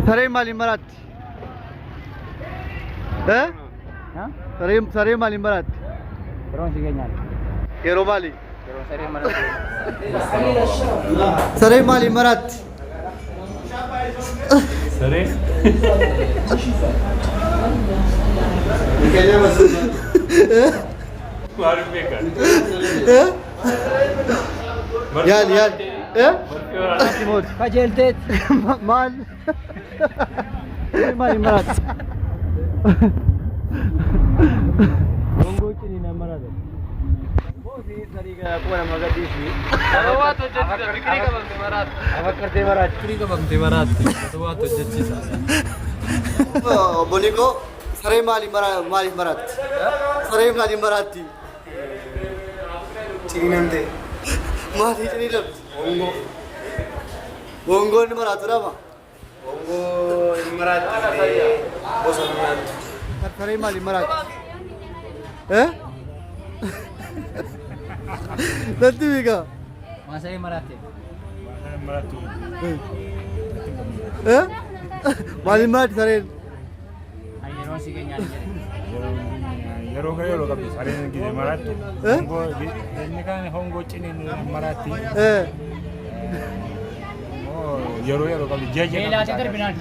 Sareen maaliin maraatti? Eh? Sareen sareen maaliin maraatti? Yeroon si keenyaan. Yeroo maali? Yeroo sareen maraatti. Sareen maaliin maraatti? Saree? Maaliif beekan? Eh? Yaali yaali. Eh? Mooti. Qajeelteet. Maal? Sareen maaliin maraatti? Gongoo ciniinaan maraata. Afakkartee maraatti. Fikirii qabamtee maraatti. Waatu hojjechiisa. Obbo Nikoo, sareen maaliin maaliif maraatti? Sareen maaliin maraatti? Ciniinamte. Maalii ciniinamti? Hongoo. Gongoon ni maraatu dhama. Hongoo hin maraatti malee bosona maraatti. Sareen maaliin maraatti? Eh? Natti beekaa? Maa sareen maraatte? Eh? Maaliin maraatti sareen? Ani yeroon si keenyaan jedhe. Yeroo gara yeroo qabdi sareen gide maraattu. Eh? Hongoo inni kaan hongoo ciniin maraatti. Eh? Immoo yeroo yeroo qabdi ji'a ji'a Beelaatee darbinaan.